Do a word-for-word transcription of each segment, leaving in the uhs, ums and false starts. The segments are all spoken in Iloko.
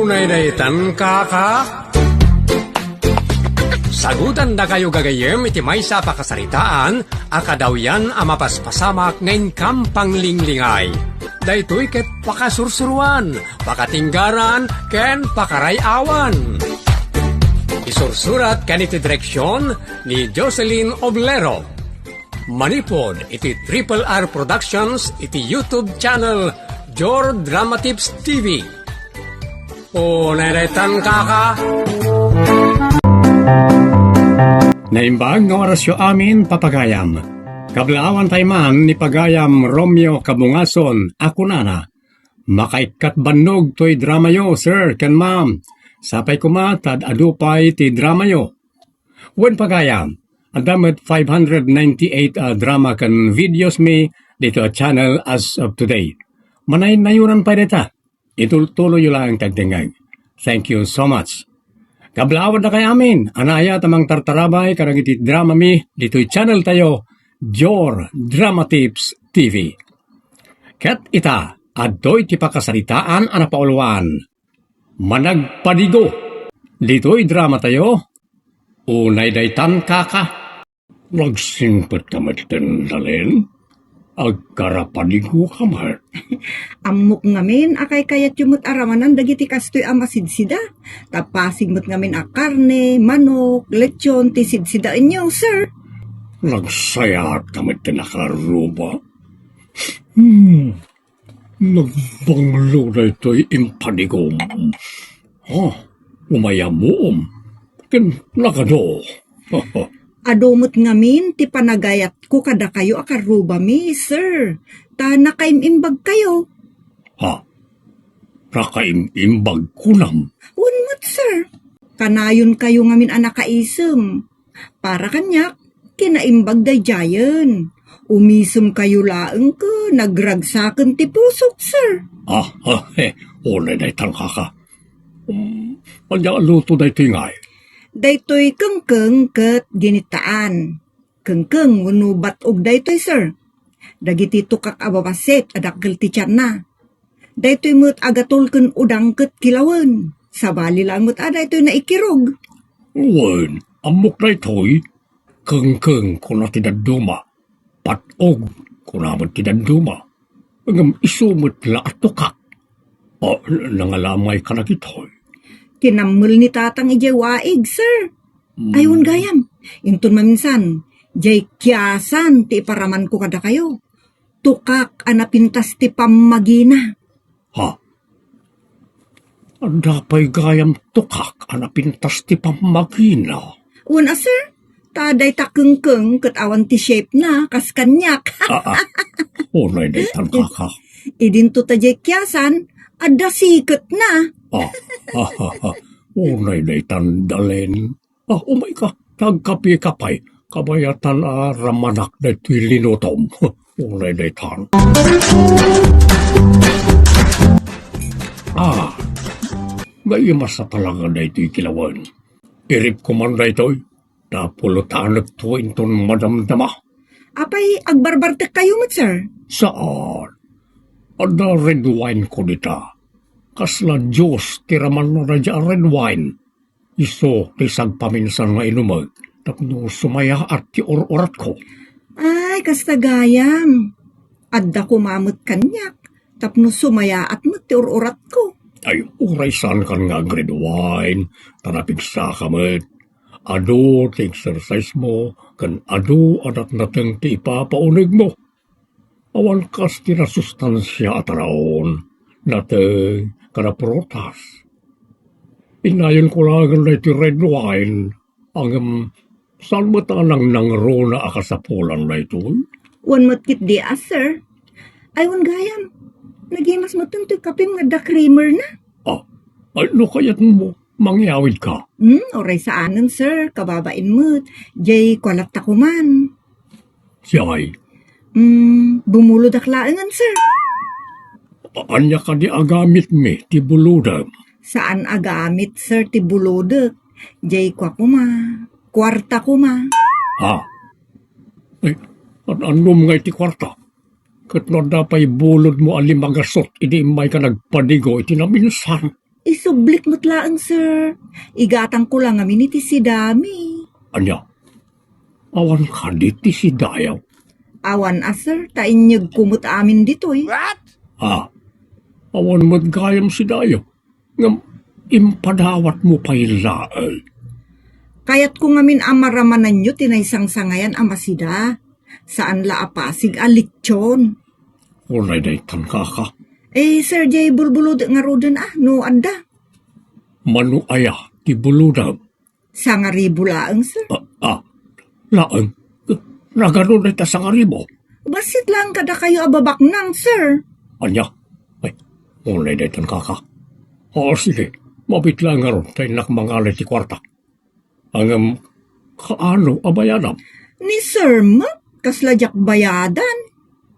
Unay daytan, kaka? Sagutandakayo gagayyem iti maysa a pakasaritaan a kadawyan a mapaspasamak nga inkam panglinglingay. Daytoy ket pakasursuruan, pakatinggaran, ken pakaray-awan. Isursurat ken iti direksyon ni Jocelyn Oblero. Manipud iti Triple R Productions iti YouTube channel Jor Drama Tips T V. Unay daytan, kaka? Naimbag nga orasyo amin, papagayam. Kablaawan tay man ni pagayam Romeo Kabungason a kunana, "Makaikkat bannog toy dramayo, sir ken ma'am. Sapay koma ta ad-adu pay ti dramayo." Wen, pagayam, adda met five hundred ninety-eight a drama ken videos mi dito a channel as of today. Manaynayonan pay dayta. Itultuloyyo laeng ti agdengngeg. Thank you so much. Kablaawan dakay amin, anaya ta mangtartarabay kadagiti drama mi ditoy channel tayo, Jor Drama Tips T V. Ket ita, adtoy ti pakasaritaan a napauluan. Managpadigo. Ditoy drama tayo, unay daytan, kaka. Nagsingpet ka met ten, Dalen? Agkarapadigo ka met. Ammok ngamin a kaykayatyo met a ramanan dagiti kastoy a masidsida. Ta pasig met ngamin a karne, manok, lechon, ti sidsidaenyo, sir. Nagsayaat ka met ten a karuba. Hmm. Nagbanglo daytoy impadigom. Ha? Umayamuom. Ken nagado. Adu met ngamin ti panagayatko kadakayo a karrubami, sir. Ta nakaim-imbagkayo. Ha? Nakaim-imbag kunam? Wen met, sir. Kanayonkayo ngamin a nakaisem. Para kaniak, kinaimbag daydiayen. Umisemkayo laeng ket nagragsaken ti pusok, sir. Ah, ah, eh, unay daytan, kaka. Um, ania a luto daytoy ngay? Daytoy kengkeng ket ginitaan. Kengkeng wenno bat-og daytoy, sir. Dagiti tukak a babassit a dakkel ti tianna. Daytoy met a gatol ken udang ket kilawen. Sabali laeng met a daytoy naikirog. Wen, ammok daytoy. Kengkeng kuna ti dadduma. Bat-og kuna met ti dadduma. Ngem isu met la a tukak. O, nangalamay ka dagitoy. Kinammel ni Tatang idiay waig, sir. Hmm. Ay, wen gayam. Inton maminsan, diay kiasan ti iparamanko kadakayo. Tukak a napintas ti pammagina. Ha? Adda pay gayam tukak a napintas ti pammagina? Wen a, sir. Ta dayta kengkeng ket awan ti shape na, kas kaniak. Ah, ah. Unay daytan, kaka. Idinto ta diay kiasan, adda siket na. Ah, ah, ah, ah. Unay daytan, Dalen. Ah, umayka, agkapika pay. Kabayatan a ramanak daytoy linutom. Unay daytan. Ah, gayem a sa talaga daytoy kilawen. Iripko man daytoy, ta pulotaanek to inton madamdama. Apay, agbarbartekkayo met, sir? Saan. Adda red wine ko dita. Kasla juice ti ramanna daydiay a red wine. Isu ti sagpaminsan nga inumek tapno sumayaat ti ur-uratko. Ay, kasta gayam. Adda koma met kaniak tapno sumayaat met ti ur-uratko. Ay, uray saankan nga ag-red wine, ta napigsaka met. Adu ti exercise mo, ken adu a natnateng ti ipapaunegmo. Awan kas ti nasustansia a taraon, nateng, kada prutas. Innayon ko laengen daytoy red wine, ngem saan met a nangnangruna a kasapulan daytoy? Wen met ketdi a, sir. Ay, wen gayam, nagimas met toy kapim nga adda creamer na. Ah, ay, no kayatmo, mangyawid ka. Hmm, uray saanen, sir. Kababain met. Jay, kualatta kuman. Siya ay? Hmm, bumulodak laengen, sir. A-, ania kadi a gamitmi ti bulodem? Saan a gamit, sir, ti bulodek. Jay, kua kuma. Kuarta kuma. Ha? Ay, an-, annom nga iti kuarta? Ket no adda pay bulodmo a limagasut idi immayka nagpadigo iti naminsan. Isublik met laeng, sir. Igatangko la ngamin iti sidami. Ania? Awan kadi ti sidayo? Awan a, sir, ta inyegko met amin ditoy. What? Ah, awan met gayam sidayo. Ngem impadawatmo pay laeng. Kayatko ngamin a maramananyo ti naisangsangayan a masida. Saan la a pasig a litson. Unay daytan, kaka. Eh, sir, diay bulbulodek ngaruden a, no adda. Mano aya ti bulodem? Sangaribo laeng, sir. Ah, ah. Laeng? Nagano dayta sangaribo? Bassit laeng kadakayo a babaknang, sir. Ania? Ay, unay daytan, kaka. Oo, sige. Mabiit laeng ngarud, ta innak mangala iti kuarta. Ngem, kaano a bayadam? Ni sir met, kasla diak bayadan.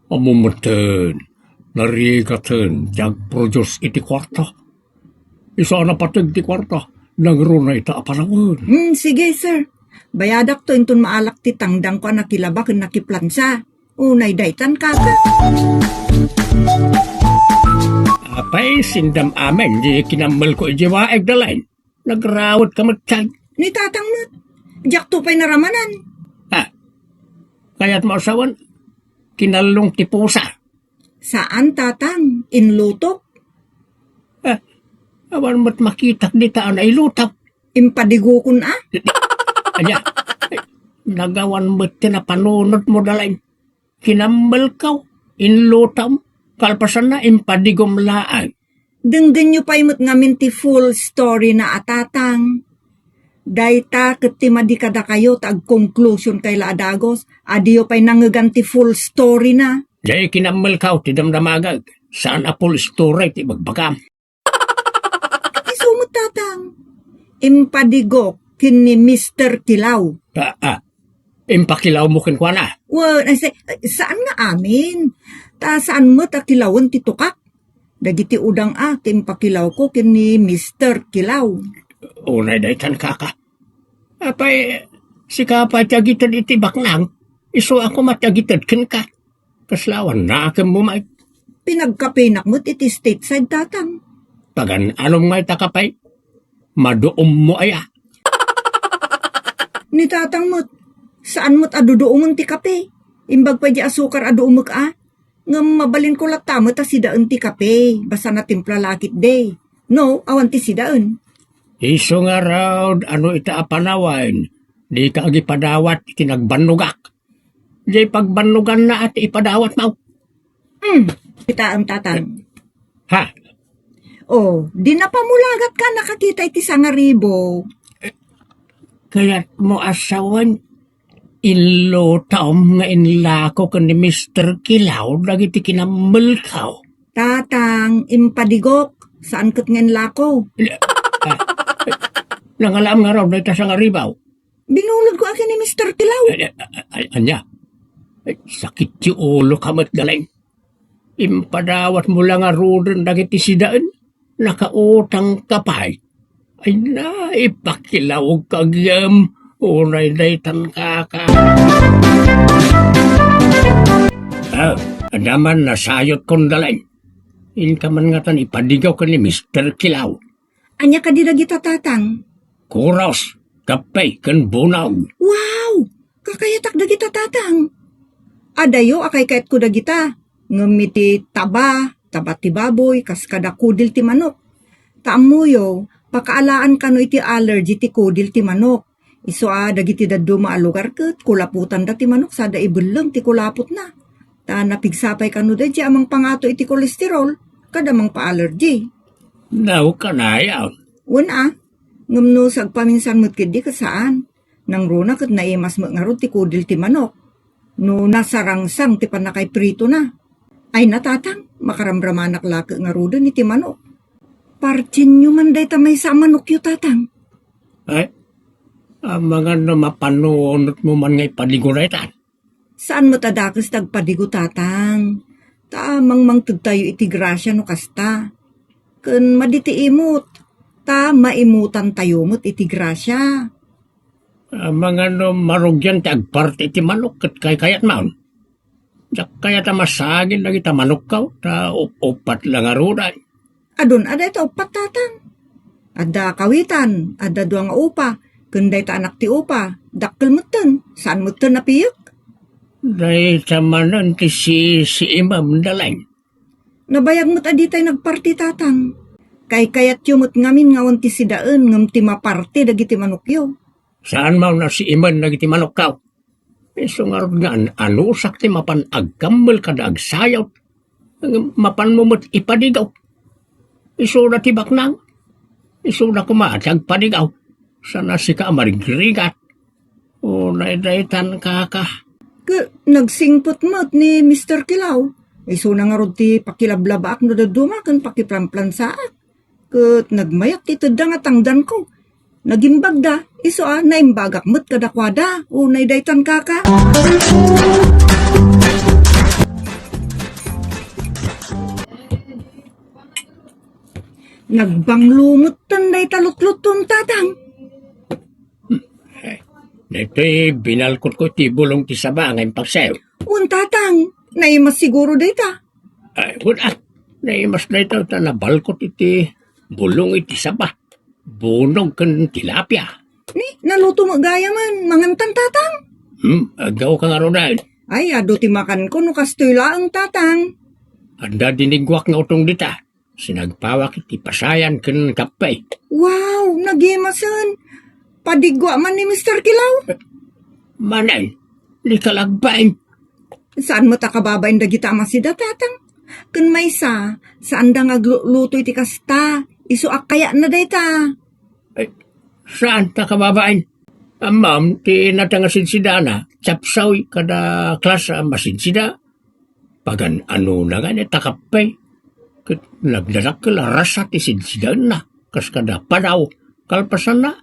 Ammom metten, narigaten ti agproduce iti kuarta. Isu a napateg ti kuarta, nangruna ita a panawen. Hmm, sige, sir. Bayadakto inton maalak ti tangdangko a nakilaba ken nakiplansa. Unay daytan, kaka. Apay, sindam amin, di kinammelko idiay waeg, Dalain. Nagrawetka met, Chay. Ni tatang met. Diakto pay naramanan. Ah, kayatmo a sawen, kinallong ti pusa. Saan, tatang. Inlutok. Ah, awan met makitak dita a nailutok. Impadigokon a? Ania? Nagawan met ti napanunotmo, Dalain. Kinammelko, inlutom, kalpasanna, impadigom laeng. Denggenyo pay met ngamin ti full story na a, tatang. Dayta ket ti madi kadakayo ta agconclusion kay la a dagus, adiyo pay nangegan ti full story na. Jay, kinammelko ti damdamagek, saan a full story ti ibagbagam. Isu met, tatang. Impadigok ken ni Mister Kilaw. Ah, ah. Impakilawmo kenkuana? Wen, ay, sa-, saan nga amin. Ta saan met a kilawen ti tukak. Dagiti udang a ti impakilawko ken ni Mister Kilaw. Unay daytan, kaka. Apay, sika pay ti agited iti baknang, isu a koma ti agited kenka. Kasla awan nakemmo met. Pinagkapenak met iti state side, tatang. Pagan-anom nga ita kape? Maduommo aya? Ni tatang met, saan met a duduomen ti kape. Imbag pay di asukar a duomek a. Ngem mabalinko latta met a sidaen ti kape, basta natimpla la ketdi. No, awan ti sidaen. Isu ngarud, ano ita a panawen, dika agipadawat iti nagbannogak. Jay pagbannoganna a ti ipadawatmo. Hmm, kitaem, tatang. Ha? Oh, di napamulagat ka nakakita iti sangaribo. Kayatmo a sawen, inlutom nga inlako ken ni Mister Kilaw dagiti kinammelko. Tatang, impadigok, saan ket nga inlako. Ah, nangalaam ngarud dayta sangaribo. Binulodko a ken ni Mister Kilaw. Ay, ay, ay, ania? Ay, sakit ti uloka met, Dalain. Impadawatmo la ngaruden dagiti sidaen. Nakautangka pay. Ay na, ipakilawka gem. Unay daytan, kaka. Ah, adda man nasayotkon, Dalain. Inka man ngatan ipadigaw ken ni Mister Kilaw. Ania kadi dagita, tatang? Kuros, kape, ken bunag. Wow! Kakayatak dagita, tatang. Adayo a kaykayatko dagita. Ngem iti taba, taba ti baboy, kas kada kudil ti manok. Ta ammoyo, pakaalaan kano iti allergy ti kudil ti manok. Isu a dagiti dadduma a lugar ket kulaputanda ti manok sada ibelleng ti kulaputna. Ta napigsa pay kano daydi a mangpangato iti kolesterol, kada mangpa-allergy. Naw kanayon. Wen a, ngem no sagpaminsan met ketdi ket saan. Nangruna ket naimas met ngarud ti kudil ti manok. No nasarangsang ti pannakaipritona. Ay na, tatang, makaramramanak la ket ngaruden iti manok. Partienyo man dayta maysa a manokyo, tatang. Ay, amangan no mapanunotmo man nga ipadigo daytan. Saan met a dakes ti agpadigo, tatang. Ta mangmangtedtayo iti grasia no kasta. Ken madi ti imot, ta maimutantayo met iti grasia. Amangan no marugian ti agparte iti manok ket kaykayatmon. Diak kayat a masagid dagita manokko, ta up-uppat la ngaruden. Adun a dayta uppat, tatang. Adda kawitan, adda dua nga upa, ken dayta anak ti upa, dakkel metten, saan metten a piyek. Dayta manen ti si, si Imam Daleng. Nabayag met a ditay nagparti, Tatang. Kaykayatyo met ngamin nga awan ti sidaen ngem ti maparti dagiti manokyo. Saan man a siimen dagiti manokkaw? Isu ngarud nga an-anusak ti mapan agkammel kada agsayot. Ngem mapanmo met ipadigaw. Isuda ti baknang. Isuda koma ti agpadigaw. Saan a sika a marigrigat. O, naydaytan, kaka. Ket nagsingpet met ni Mister Kilaw. Isuna ngarud ti pakilablabaak no dadduma ken pakiplamplansaak. Ket nagmayat ti tedda nga tangdanko. Nagimbagda, isu a naimbagak met kadakuada. O, naydaytan, kaka. Nagbanglo metten dayta lutluton, Tatang. Daytoy binalkotko ti bulong ti saba nga impagsayo. Wen, Tatang, naimas siguro dayta. Ay, wen, ah, naimas dayta ta nabalkot iti bulong iti saba. Bunog ken tilapia. Ni, naluto met gayamen, mangantan, Tatang. Hmm, aggaw ka ngaruden. Ay, adu ti makanko no kastoy laeng, Tatang. Adda dinigguak nga utong dita. Sinagpawak iti pasayan ken kape. Wow, nagimasen. Padigwa man ni Mister Kilaw. Manen, di ka lagbain. Saan met a kababain dagita a masida, Tatang? Ken maysa, saanda nga agluto iti kasta. Isu a kayatna dayta. Ay, saan ta kababain? Ammam, ti nata nga sidsidana, chapsaw kada klase a masidsida. Pagan-anona nga ni ta kape. Ket nagdadakkel a rasa ti sidsidaenna, kas kada padaw, kalpasanna,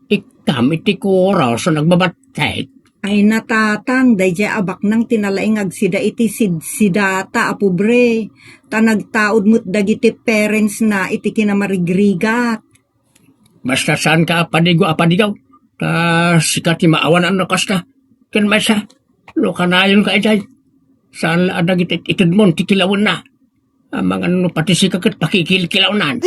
iktam iti kuros a nagbabattek. Ay, natatang, daydiay a baknang ti nalaing agsida iti sidsidata a pobre, ta nagtaud met dagiti parents na iti kinamarigrigat. Basta saanka a padigo a padigaw, ta sika ti maawanan no kasta. Ken maysa, no kanayonka idiay, saan la a dagiti itedmon ti kilawenna. Amangan no pati sika ket pakikilkilawnan.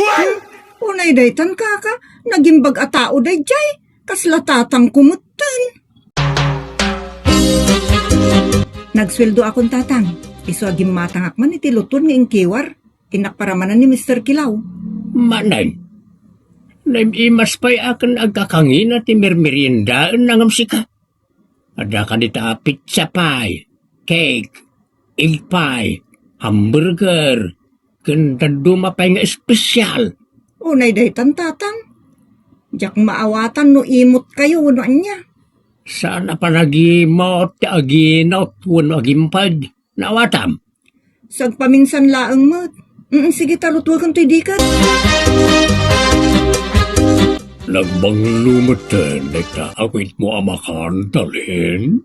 Unay daytan, kaka, nagimbag a tao daydiay, kasla tatangko metten. Nagsueldo akon, tatang. Isu a gimmatangak man iti luton nga inkiwar. Innak paramanan ni Mister Kilaw. Manen, naim-imas pay a ken agkakangina ti mermeriendaenna ngem sika. Adda kadita a pizza pie, cake, egg pie, hamburger, ken dadduma pay nga espesyal. Unay daytan, tatang. Diak maawatan no imotkayo wenno ania. Saan a panagimot ti aginot wenno agimped. Naawatam. Sagpaminsan laeng met. Mm, sige ta, lutuekan toy diket. Nagbanglo metten dayta awitmo a makan, Dalin?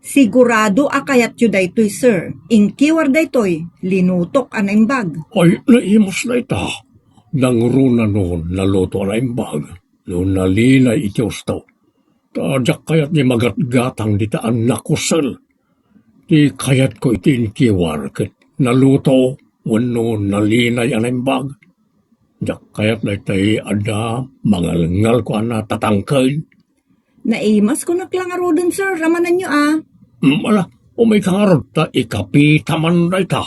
Sigurado a kayatyo daytoy, sir. Inkiwar daytoy, linutok a naimbag. Ay, naimas dayta. Nangruna no naluto a naimbag, no nalinay iti husto. Ta diak kayat ti magatgatang dita a nakusel. Ti kayatko iti inkiwar ket naluto wenno nalinay a naimbag. Diak kayat daytoy adda mangalngalko a natatangken. Naimasko nak la ngaruden, sir. Ramananyo, a. Mm, ala, umayka ngarud ta ikapita man dayta.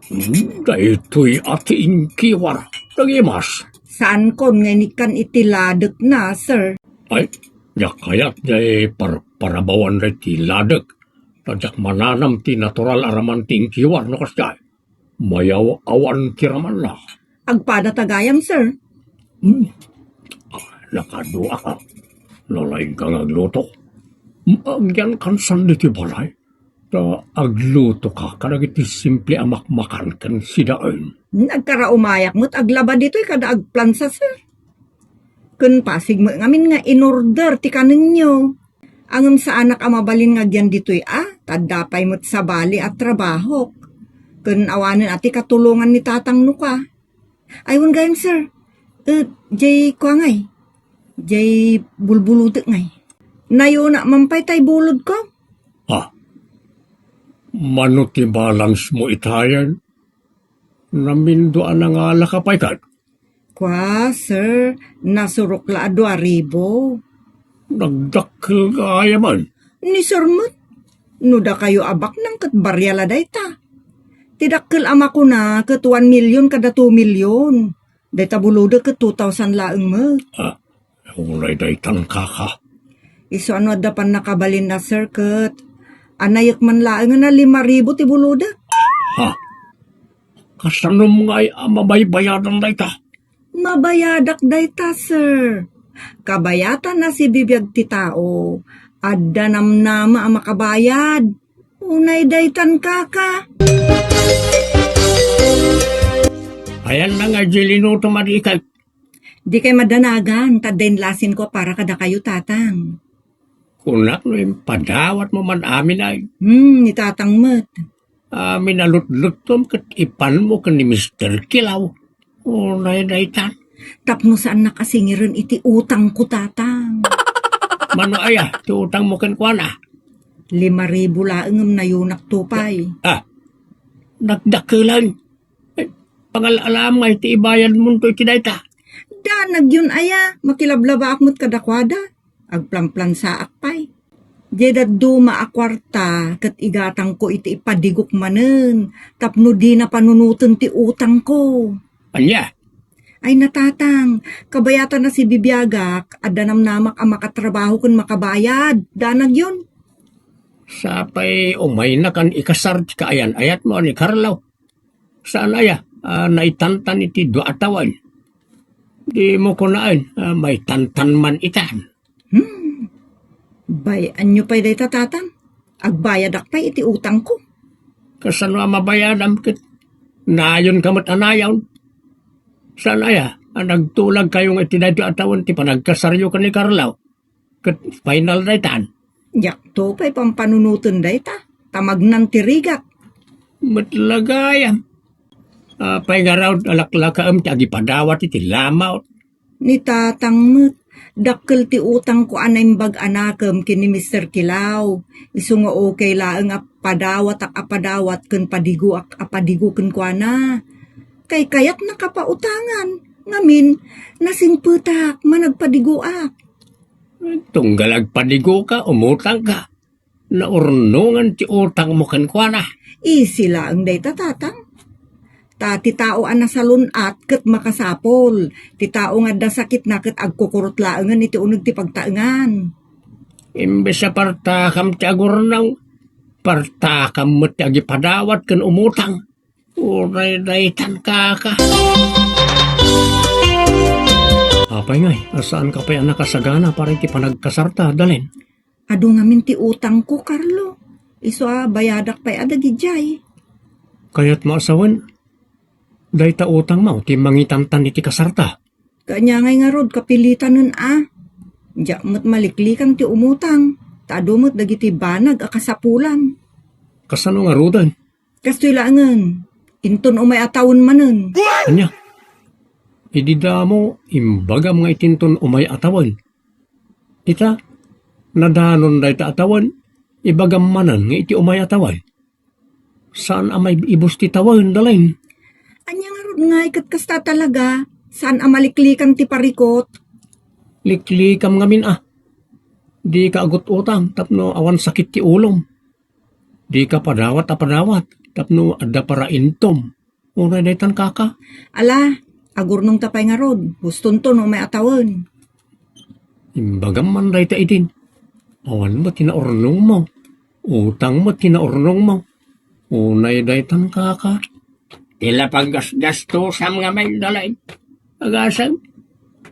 Hmm, daytoy a ti inkiwar. Nagimas. Saankon nga inikkan iti ladekna, sir. Ay, diak kayat jay parparabawan daytoy ladek. Ta diak mananam ti natural a raman ti inkiwar no kasdiay. Mayaw-awan ti ramanna. Agpada ta gayam, sir. Hmm. Nakaduaka. Nalaingka nga agluto. Agyankan sandi ti balay. Ta aglutoka kadagiti simple a makmakan ken sidaen. Nagkaraumayak met aglaba ditoy kada agplansa, sir. Ken pasig met ngamin nga in-order ti kanenyo. Ngem saanak a mabalin nga agyan ditoy a, ta adda pay met sabali a trabahok. Ken awanen a ti katulongan ni tatang nuka. Ay, wen gayam, sir. Eh, jay kua ngay. Jay bulbuludek ngay. Nayona man pay tay bulodko. Ah, mano ti balance mo itayen? Namindua a nangalaka pay ket? Kua, sir, nasurok la a dua ribu. Nagdakkel ka aya man? Ni sir met. No dakayo a baknang ket barial a dayta. Ti dakkel a makuna ket one million kada two million. Dayta buludek ket two thousand laeng met. Ah, unay daytan, kaka. Isu a no adda pannakabalin a, sir, ket anayek man laengen a lima ribu ti buludek. Ha? Kasanom ngay a mabaybayadan dayta? Mabayadak dayta, sir. Kabayatan a sibibiag ti tao, adda namnama a makabayad. Unay daytan, kaka. Ayan na nga, Jilino, tumadi ikay. Di kay madanagan, ta adda inlasin ko para kadakayo, tatang. Kunak no impadawat mo man amin ay. Hmm, ni tatang met. Amin a lutluttom ket ipan mo ken ni Mister Kilaw. Unay daytan. Tapno saannak a singiren iti utang ko, tatang. Mano aya ti utang mo kenkuana? Lima ribu laeng ngem nayunak to pay. Ah, nagdakkelan. Eh, pangal-alam nga iti ibayad mo to iti dayta. Danag yun aya, makilablabaak met kadakuada. Agplamplansaak pay. Diay dadduma a kuarta ket igatangko iti ipadigok manen tapno dina panunoten ti utangko. Ania? Ay, natatang, kabayatan a sibibiagak, adda namnamak a makatrabaho ken makabayad. Danag yun. Sapay umayna kan ikasar ti kaayan-ayat mo ni Carlo. Saan aya a naitantan iti dua a tawen? Di mo kunaen a maitantan man itan. Hmm. Bay-anyo pay dayta, tatang. Agbayadak pay iti utangko. Kasano a mabayadam ket nayon ka met a nayon? Saan aya a nagtulag kayo nga iti daytoy a tawen ti panagkasaryo ken ni Carlo? Ket final daytan. Diak to pay pampanunoten dayta, ta magnan ti rigat. Met la gayam. Apay ngarud a laklakaem ti agipadawat iti lamaw? Ni tatang met, dakkel ti utangko a naimbag a nakem ken ni Mister Kilaw. Isu nga okay laeng a padawatak a padawat ken padigoak a padigo kenkuana. Kaykayatnaka pautangan, ngamin, nasingpetak, managpadigoak. Tunggal agpadigoka, umutangka. Naurnongan ti utangmo kenkuana. Isi laeng dayta, tatang. Ta ti tao a nasalun-at ket makasapul. Ti tao nga adda sakitna ket agkukurot laengen iti uneg ti pagtaengan. Imbes a partakam ti agurnong, partakam met ti agipadawat ken umutang. Uray daytan, kaka. Apay ngay, a saanka pay a nakasagana para iti panagkasarta, Dalen? Adu ngamin ti utangko, Carlo. Isu a bayadak pay a dagidiay. Kayatmo a sawen, dayta utangmo ti mangitantan iti kasarta. Kaanya ngay ngarud, kapilitanen a. Diak met maliklikan ti umutang, ta adu met dagiti banag a kasapulan. Kasano ngaruden? Kastoy laengen, inton umay a tawen manen. Ania? Idi damo, imbagam nga iti inton umay a tawen. Ita, nadanon dayta a tawen, ibagam manen nga iti umay a tawen. Saan a maibus ti tawen, Dalen? Ania ngarud ngay ket kasta talaga, saan a maliklikan ti parikot? Liklikam ngamin a. Dika agut-utang tapno awan sakit ti ulom. Dika padawat a padawat tapno adda paraintom. Uray daytan, kaka. Ala, agurnongta pay ngarud. Hustonto no umay a tawen. Imbagam man dayta idin. Awan met ti naurnongmo. Utang met ti naurnongmo. Unay daytan, kaka. Ti la paggasgastusam ngamin, Dalen. Agasem,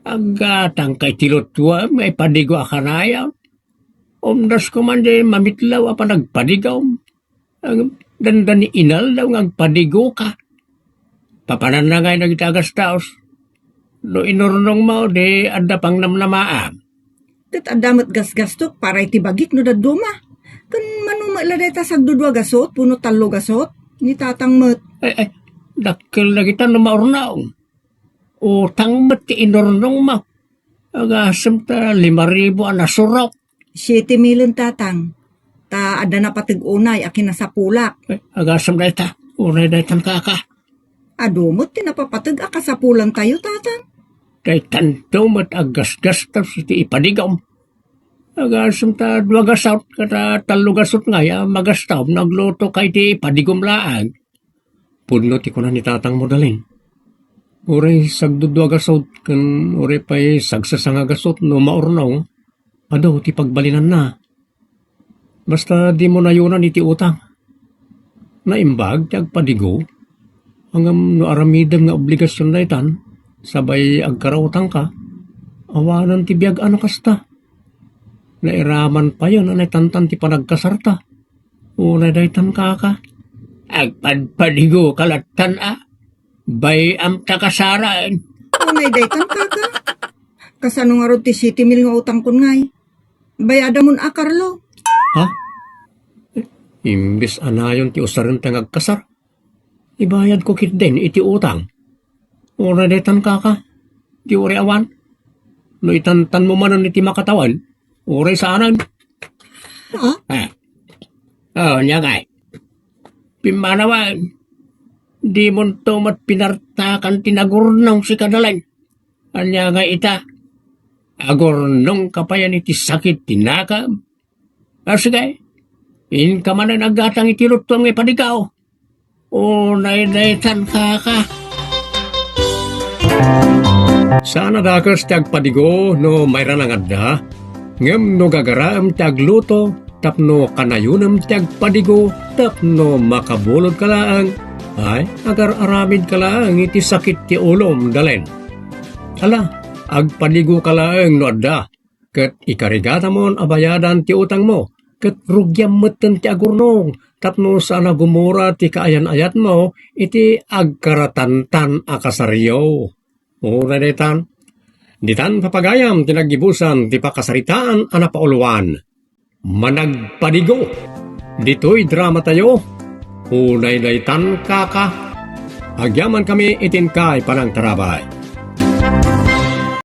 aggatangka iti lutuem nga ipadigo a kanayon. Umdasko man di mamitlaw a panagpadigom. Dandani inaldaw nga agpadigoka. Papananna ngay dagiti agastaos. No inurnongmo, di adda pangnamnamaam. Ket adda met gasgastok para iti bagik no dadduma. Ken mano met la dayta sagdudua gasot, wenno tallo gasot, ni tatang met. Ay, ay, dakkel dagita no maurnong. Utang met ti inurnongmo. Agasem ta lima ribu a nasurok. Siete milen, tatang. Ta adda napateg unay a kinasapulak. Eh, agasem dayta. Unay daytan, kaka. Adu met ti napapateg a kasapulantayo, Tatang. Daytanto met a gasgastos iti ipadigom. Agasem ta dua gasut ket tallo gasut ngay a magastom no aglutoka iti ipadigom laeng. Pudno ti kuna ni tatangmo, Dalen. Uray sagdudua gasut ken uray pay sagsasanga gasut no maurnong, adu ti pagbalinanna. Basta dimo nayunan iti utang. Naimbag ti agpadigo. Ngem no aramidem nga obligasion daytan, sabay agkarautangka, awanen ti biag a no kasta. Nairaman payen a naitantan ti panagkasarta. Unay daytan, kaka. Agpadpadigoka lattan a. Bay-am ta kasaraen. Unay daytan, kaka. Kasano ngarud ti siete mil nga utangkon ngay? Bayadamon a, Carlo. Ha? Imbes a nayon ti usarenta nga agkasar, ibayadko ketdin iti utang. Uray daytan, kaka, ti uray awan. No itantanmo manen iti makatawen, uray saanen. Ha? Eh. Oh, ania ngay? Pimmanawen, dimonto met pinartakan ti nagurnong sika, Dalen. Ania ngay ita? Agurnongka payen iti sakit ti nakam? Ah, sige. Inka manen aggatang iti luttuam nga ipadigaw. Unay daytan, kaka. Saan a dakes ti agpadigo no mairang adda, ngem no gagaraem ti agluto tapno kanayonem ti agpadigo tapno makabulodka laeng, ay, agar-aramidka laeng iti sakit ti ulom, Dalen. Ala, agpadigoka laeng no adda, ket ikarigatamon a bayadan ti utangmo, ket rugiam metten ti agurnong tapno saan a gumura ti kaayan-ayatmo iti agkaratantan a kasaryo. Uray daytan, ditan papagayam ti naggibusan ti pakasaritaan a napauluan. Managpadigo. Ditoy dramatayo, unay daytan, kaka. Agyamankami iti inkay panangtarabay.